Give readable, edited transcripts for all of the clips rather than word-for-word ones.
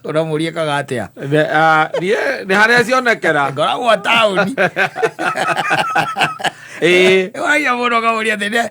Ũramũria ekaga atĩa? Niĩ nĩ harĩa cionekera. Ngoragwo taũni. Wagia mũndũ ũkamũria atĩ,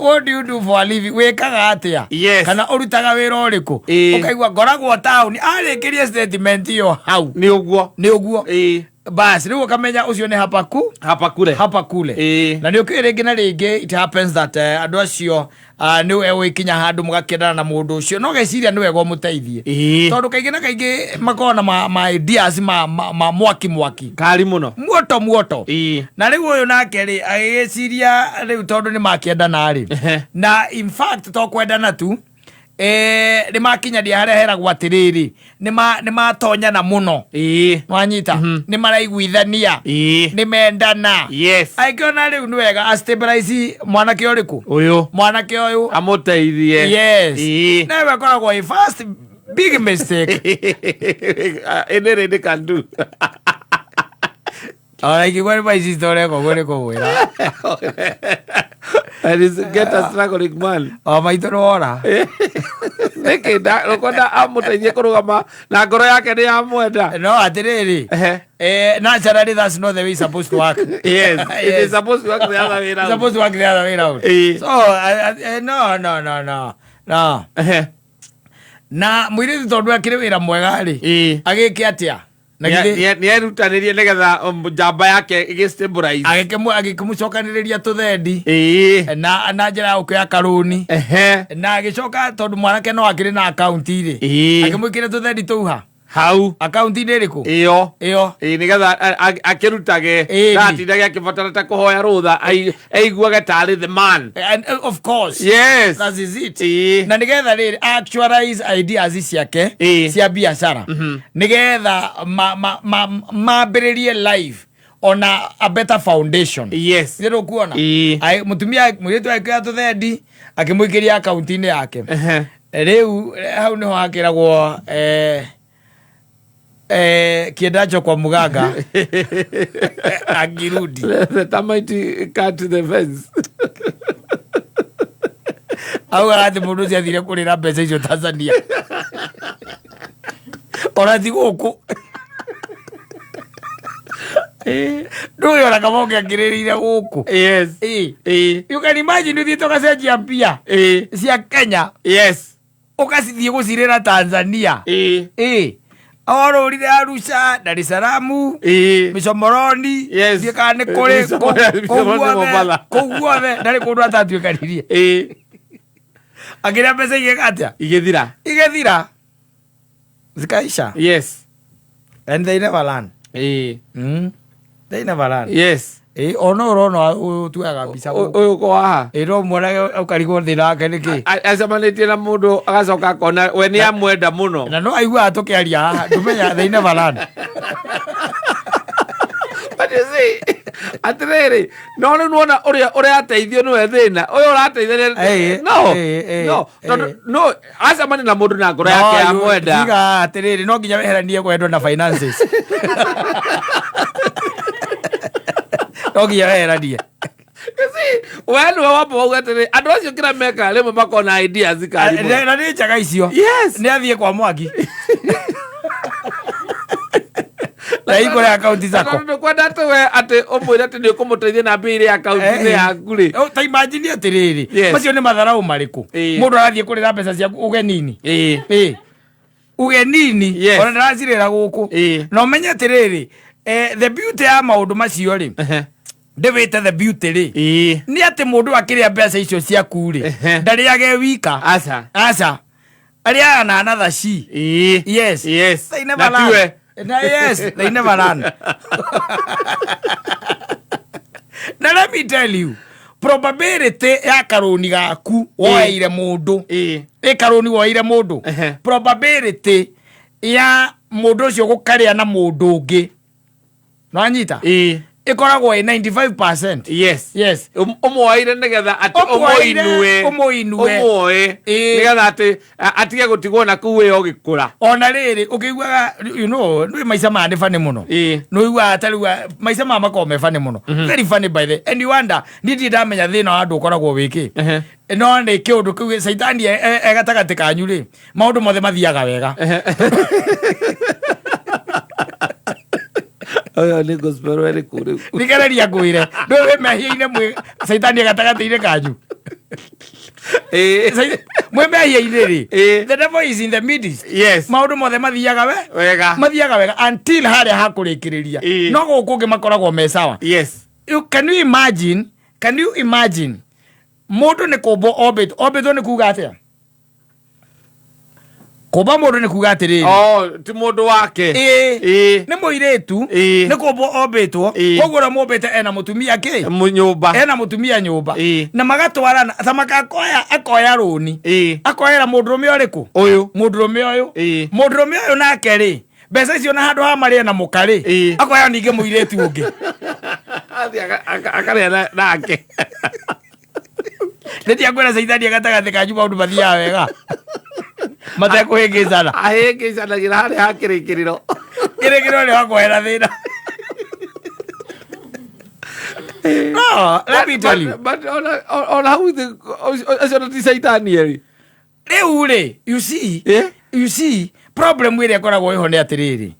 "What do you do for a living?" Wĩkaga atĩa? Kana ũrutaga wĩra ũrĩkũ? Ũkaigua, "Ngoragwo taũni." Arĩkĩrie statement ĩyo hau. Nĩ ũguo. Nĩ ũguo. Bas, rĩu ũkamenya ũcio nĩ hapaku hapa kule. Hapa kule. Na nĩ ũkĩũĩ rĩngĩ na rĩngĩ it happens that andũ acio nĩ we ũgĩkinya handũ mũgakĩendana na mũndũ ũcio, no geciria nĩ wega ũmũteithie, tondũ kaingĩ na kaingĩ makoragwo na ma ideas ma mwaki mwaki. Kari mũno. Muoto muoto. Na rĩu ũyũ nake rĩ, agĩgĩciria rĩu tondũ nĩ makĩendana rĩ, na in fact to kwendana tu, nĩ makinyanĩria harĩa heragwo atĩrĩrĩ, nĩ matonyana mũno. Wanyita, nĩ maraiguithania, nĩ mendana. Angĩona rĩu nĩ wega a stabilize mwanake ũrĩkũ? Ũyũ. Mwanake ũyũ. Amũteithie. Yes. Nawe ĩkoragwo ĩ first big mistake. Any lady can do. Ona ingĩgua nĩ my sister ũreka ũguo nĩ kũgwĩra. And is get a struggling man. O maitũ nĩ wora. Nĩkĩ ũkwenda amũteithie kũrũgama na ngoro yake nĩ yamwenda? No atĩrĩrĩ, naturally that's not the way it's supposed to work. Yes, it is supposed to work the other way It's round. supposed to work the other way round. So no, no, no, no, no. Na mũirĩtu tondũ akĩrĩ wĩra mwega rĩ, agĩke atĩa? Na githĩ Nĩ erutanĩrie nĩgetha njamba yake ĩgĩ stabilize. Agĩkĩmũcokanĩrĩria tũthendi na njĩra ya gũkĩoya karũni, na agĩcoka tondũ mwanake no akĩrĩ na akaunti rĩ, akĩmwĩkĩra tũthendi tũu ha? Hau. Akaunti-inĩ ĩrĩkũ? Ĩyo. Ĩyo. Ĩĩ, nĩgetha akĩrutage. Ndatindage akĩbatara ta kũhoya rũtha, aiguage tarĩ the man. And, of course. That is it. Na nĩgetha rĩrĩ actualize ideas ciake cia biacara, nĩgetha mambĩrĩrie life ona a better foundation. Nĩ rũkuona? Mũtumia mũirĩtu agĩkĩoya tũthendi akĩmũikĩria akaunti-inĩ yake. Rĩu hau nĩho hakĩragwo kiendacho kwa muganga akirudi. The termite cut the fence. Augaga atĩ mũndũ ũcio athire kũrĩra mbeca icio Tanzania, ona ti gũkũ. Ndũĩ ona kamonge akĩrĩrĩire gũkũ. You can imagine ũthiĩte ũgacenjia mbia cia Kenya, ũgacithiĩ gũcirĩra Tanzania. Orũrire Arusha, Dar es Salaam, Mishomoroni, ndiĩ kana nĩ kũrĩ kũu Mishomoroni guothe, Mombasa. kũu guothe ndarĩ kũndũ atatuĩkanirie. Akĩrĩa mbeca igĩka atĩa? Igĩthira. Igĩthira, zikaisha. And they never learn. They never learn. Ona ũrona ũtuaga mbica gũkũ. Ũyũ ko haha. Ĩ, no muonage ũkarigwo thĩna wake nĩ kĩ. Acemanĩtie na mũndũ agacoka akona we nĩ amwenda mũno. Na no aiguaga tũkĩaria haha, ndũmenya they never learn. But you see, atĩrĩrĩ, no rĩu nĩwona ũrĩa ũrateithio nĩwe thĩna ũyũ ũrateithĩrĩria. No no tondũ no acemania na mũndũ na ngoro yake yamwenda. Tiga atĩrĩrĩ, no nginya weheranie kwendwo na finances, no nginya weheranie. You see, we nĩwe wamba wauga atĩrĩ, andũ acio kĩrĩa mekaga rĩmwe makona ideas kari mũno. Na nĩ njega icio. Nĩ athiĩ kwa Mwangi na ikũre akaunti zako. Tondũ ndũkwenda atĩ we atĩ ũmwĩre atĩ nĩ ũkũmũteithia na mbia iria akaunti-inĩ yaku rĩ. Oh, ta imagine atĩrĩrĩ, macio nĩ matharau marĩkũ? Mũndũ arathiĩ kũrĩra mbeca ciaku ũgeni-inĩ. Ũgeni-inĩ. Ona ndaracirĩra gũkũ. Na ũmenye atĩrĩrĩ, the beauty ya maũndũ macio rĩ, ndĩwĩte the beauty rĩ, nĩ atĩ mũndũ akĩrĩa mbeca icio ciaku rĩ, ndarĩage wika. Aca. Aca, arĩaga na another she. Yes. They never Na learn. tiwe. Na yes, they never learn. Na let me tell you, probability ya karũni gaku woeire mũndũ, ĩ karũni woeire mũndũ, probability ya mũndũ ũcio gũkarĩa na mũndũ ũngĩ, nwanyita? Ĩkoragwo ĩ 95%. Yes. Ũmuoire nĩgetha atĩ Ũmuoire, ũmũinue. Ũmũinue. Ũmuoe. Nĩgetha atĩ atige gũtigwo na kũu ĩyo ũgĩkũra. Ona rĩrĩ ũkĩiguaga, nĩ maica maya nĩ funny mũno. Nĩ ũiguaga ta rĩu maica maya makoragwo me funny mũno, very funny by the, and you wonder, niĩ ndirĩ ndamenya thĩna wa andũ ũkoragwo wĩkĩ. No nĩ kĩũndũ kĩu caitani e gatagatĩ kanyu rĩ, maũndũ mothe mathiaga wega. Ũyũ nĩ gospel ĩrĩkũ rĩu? Thigereria ngwĩre, ndũĩ wĩ mehia-inĩ, mwĩ caitani e gatagatĩ-inĩ kanyu. Mwĩ mehia-inĩ rĩ, the devil is in the midst. Maũndũ mothe mathiaga we Wega. Mathiaga wega until harĩa hakũrĩkĩrĩria. No gũkũ ũngĩ makoragwo me sawa. Can you imagine, can you imagine mũndũ nĩ kũmbwo ombĩtwo? Ombĩtwo nĩ kuga atĩa? Kũmba mũndũ nĩ kuga atĩrĩrĩ, Oh, ti mũndũ wake. Nĩ mũirĩtu. Nĩ kũmbwo ombĩtwo. Koguo ũrĩa mũmbĩte ena mũtumia kĩ? Nyũmba. Ena mũtumia nyũmba. Na magatwarana ta makakoya, akoya rũni, akoera mũndũrũme ũrĩkũ? Ũyũ. Mũndũrũme ũyũ. Mũndũrũme ũyũ nake rĩ, mbeca icio na handũ ha marĩe na mũka rĩ, akoya ningĩ mũirĩtu ũngĩ. Athiĩ akarĩa nake. Nĩ ndiakwĩra caitani gatagatĩ kanyu maũndũ mathiaga wega matekũhĩngĩcana. Ahĩngĩcanagĩra harĩa ha kĩrĩkĩrĩro. Kĩrĩkĩrĩro nĩ wakwehera thĩna. No, let me tell you. But ona hau thĩ, acio na ti caitani erĩ. Rĩu rĩ, you see, you see problem ĩrĩa ĩkoragwo ĩho nĩ atĩrĩrĩ,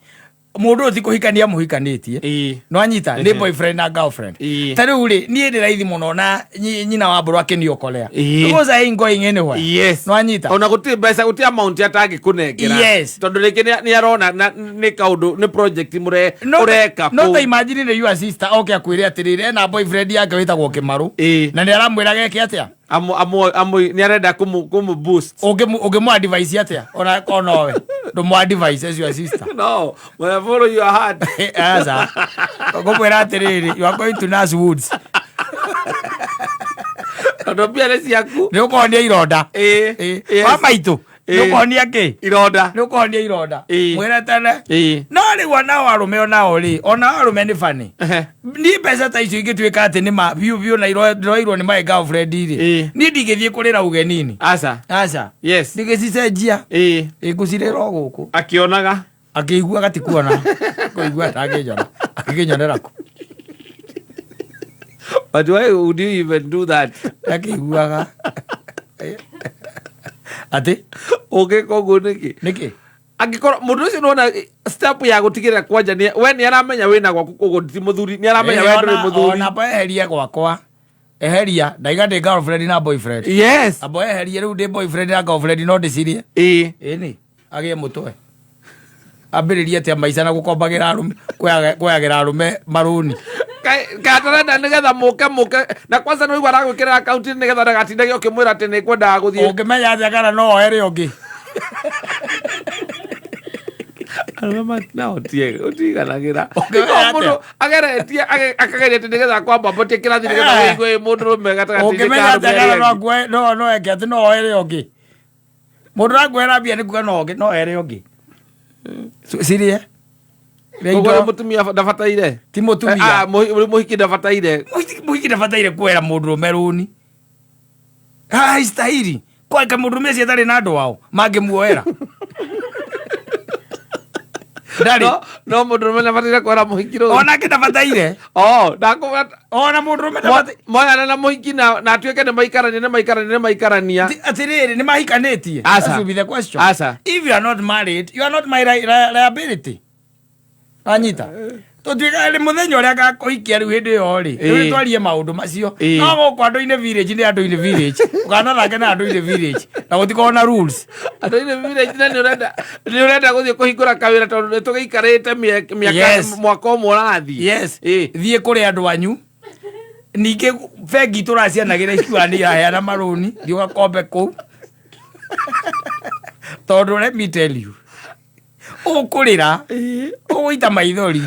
mũndũ ũyũ ti kũhikania mũhikanĩtie. No anyita nĩ boyfriend na girlfriend. Ta rĩu rĩ, niĩ ndĩ raithi mũno na nyina wa mbũrũ akĩniokolea, because I ain't going anywhere. No anyita. Ona gũtirĩ mbeca, gũtirĩ amount atangĩkũnengera. Tondũ rĩngĩ nĩ arona nĩ kaũndũ, nĩ project ũreka No kũu. ta imagine nĩ your sister oke akwĩre atĩrĩrĩ, ena boyfriend yake wĩtagwo Kĩmarũ, na nĩ aramwĩra geke atĩa? Nĩ arenda kũmũ boost. Ũngĩmũ advice atĩa? Ona onowe ndũmũ advice as your sister. No, well, follow your heart. Aca, ngũmwĩra atĩrĩrĩ, you are going to nurse woods. Tondũ mbia nĩ ciaku. Nĩ ũkũhonia ironda. Wa maitũ, nĩ ũkũhonia kĩ? Ironda. Nĩ ũkũhonia ironda. Mwĩre tene. No rĩu onao arũme, onao rĩ, onao arũme nĩ bani. Niĩ mbeca ta icio ingĩtuĩka atĩ nĩ ma biũ biũ na iroirwo nĩ my girlfriend rĩ, niĩ ndingĩthiĩ kũrĩra ũgeninĩ. Aca. Aca. Ndingĩcicenjia. Ngũcirĩra o gũkũ. Akĩonaga. Akĩiguaga, ti kuona, kũigua ndangĩnyona, akĩnyonera kũ? But why would you even do that? Akĩiguaga atĩ Ũngĩka ũguo nĩkĩ? Nĩkĩ? Angĩkorwo mũndũ ũcio nĩwona step ya gũtigĩrĩra kwanja we nĩ aramenya wĩna gwaku, koguo ti mũthuri, nĩ aramenya we ndũrĩ mũthuri. Ona amba eherie gwakwa, eheria ndaiga ndĩ girlfriend na boyfriend. Amba eherie rĩu ndĩ boyfriend na girlfriend, no ndĩcirie. Ĩni agĩe mũtwe ambĩrĩrie atĩa maica na gũkombagĩra arũme, kuoyagĩra arũme marũni. Katarenda nĩgetha mũke mũke na kwanza nĩ waigua aragwĩkĩrĩra akaunti nĩgetha ndagatindage ũkĩmwĩra atĩ nĩ kwendaga gũthiĩ. Ũngĩmenya atĩa kana no oere ũngĩ? Arũme nao ũtiganagĩra. Ũngĩmenya Nĩko mũndũ atĩa? ageretie akageria atĩ nĩgetha kwambambatie kĩrathi nĩgetha wĩigue wĩ mũndũ rũme gatagatĩ-inĩ ka Ũngĩmenya arũme atĩa kana arĩa no angĩ. akuoe, no eke atĩ no oere ũngĩ? Mũndũ ũrakuoera mbia nĩ kuga no ũngĩ no ere ũngĩ. Cirie. Rĩa Koguo indo. mũtumia ndabataire. Ti mũtumia. Ah, mũhiki ndabataire. Mũhiki ndabataire kuoera mũndũrũme rũni, haistahili kweka mũndũrũme ũcio atarĩ na andũ ao mangĩmuoera ndarĩ. No mũndũrũme ndabataire kuoera mũhiki rũni. Onake ndabataire. Oh, ndakũbata. Ona mũndũrũme ndabataire. Moyana na mũhiki na atuĩke nĩ maikarania, nĩ maikarania, nĩ maikarania. Atĩrĩrĩ, nĩ mahikanĩtie? Aca. That should be the question. Aca. If you are not married, you are not my liability. Anyita tũtuĩka nĩ mũthenya ũrĩa ngakũhikia rĩu, hĩndĩ ĩyo rĩ, rĩu twarie maũndũ macio. No gũkũ andũ-inĩ village nĩ andũ-inĩ village, ũkanathake na andũ-inĩ village na gũtikorwo na rules. Andũ-inĩ village, na nĩ ũrenda gũthiĩ kũhingũra kawĩra tondũ nĩ tũgĩikarĩte mĩaka mwaka ũmwe ũrathiĩ. Thiĩ kũrĩ andũ anyu. Ningĩ bengi tũracianagĩra ikiuga nĩ iraheana marũni, thiĩ ũgakombe kũu, tondũ let me tell you, ũkũrĩra, ũgũita maithori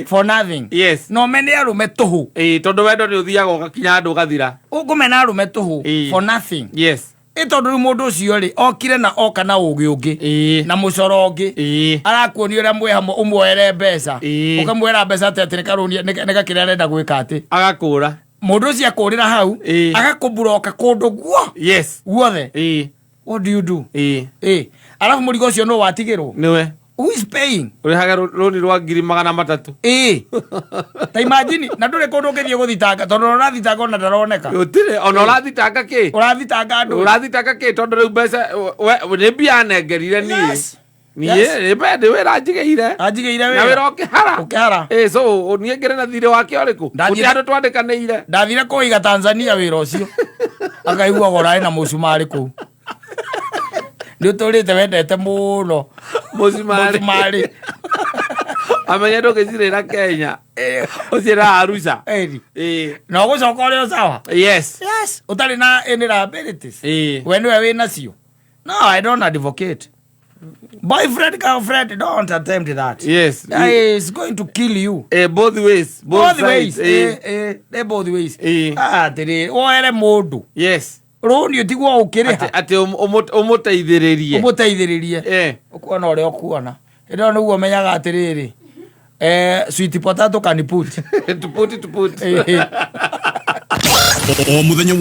for nothing. No mene arũme tũhũ. Tondũ wendo nĩ ũthiaga ũgakinya andũ ũgathira. Ũkũmena arũme tũhũ for nothing. Ĩ tondũ rĩu mũndũ ũcio rĩ okire na oka na ũgĩ ũngĩ na mũcoro ũngĩ. Arakuonia ũrĩa mwĩ hamwe ũmuoere mbeca. Ũkamuoera mbeca atĩ atĩ nĩ nĩ gakĩrĩa arenda gwĩka atĩ. Agakũra. Mũndũ ũcio akũrĩra hau. Agakũburoka kũndũ guo. Guothe. What do you do? Ĩ. Arabu mũrigo ũcio nũ watigĩrwo? Nĩwe. Who is paying? Ũrĩhage rũni rwa 300,000. Ĩ. Ta imagine na ndũrĩ kũndũ ũngĩthiĩ gũthitanga tondũ ũrathitanga ona ndaroneka. Gũtirĩ ona ũrathitanga kĩ? Ũrathitanga andũ. Ũrathitanga kĩ tondũ rĩu mbeca we- nĩ mbia anengerire niĩ. Niĩ nĩ mbe- nĩ wĩra njigĩire. Anjigĩire Na wĩra. wĩra ũkĩhara. Ũkĩhara. Ĩ so niĩ ngĩrĩ na thirĩ wake ũrĩkũ? Gũtirĩ handũ twandĩkanĩire. Ndathire kũiga Tanzania wĩra ũcio. Akaigua ũrarĩ na mũcumarĩ kũu. Nĩ ũtũrĩte wendete mũno. Mũcumarĩ. Mũcumarĩ. Amenye ndũngĩcirĩra Kenya. Ũcirĩra Arusha. Ĩni. Ĩ. Na ũgũcoka ũrĩ o sawa. Yes. Yes. Ũtarĩ na any liabilities. Ĩ. We nĩwe wĩ nacio. No, I don't advocate. Boyfriend, girlfriend, don't attempt that. Yes. It's going to kill you. Both ways. Both ways. Sides. Both ways. Eh. Ah, atĩrĩ, woere mũndũ. Rũni ũtigwo ũkĩrĩha. Atĩ ũmũteithĩrĩrie. Ũmũteithĩrĩrie. Ũkuona ũrĩa ũkuona. Hĩndĩ ĩyo nĩguo ũmenyaga atĩrĩrĩ. Sweet potato can put. Tuputi tuputi. O muthenya wa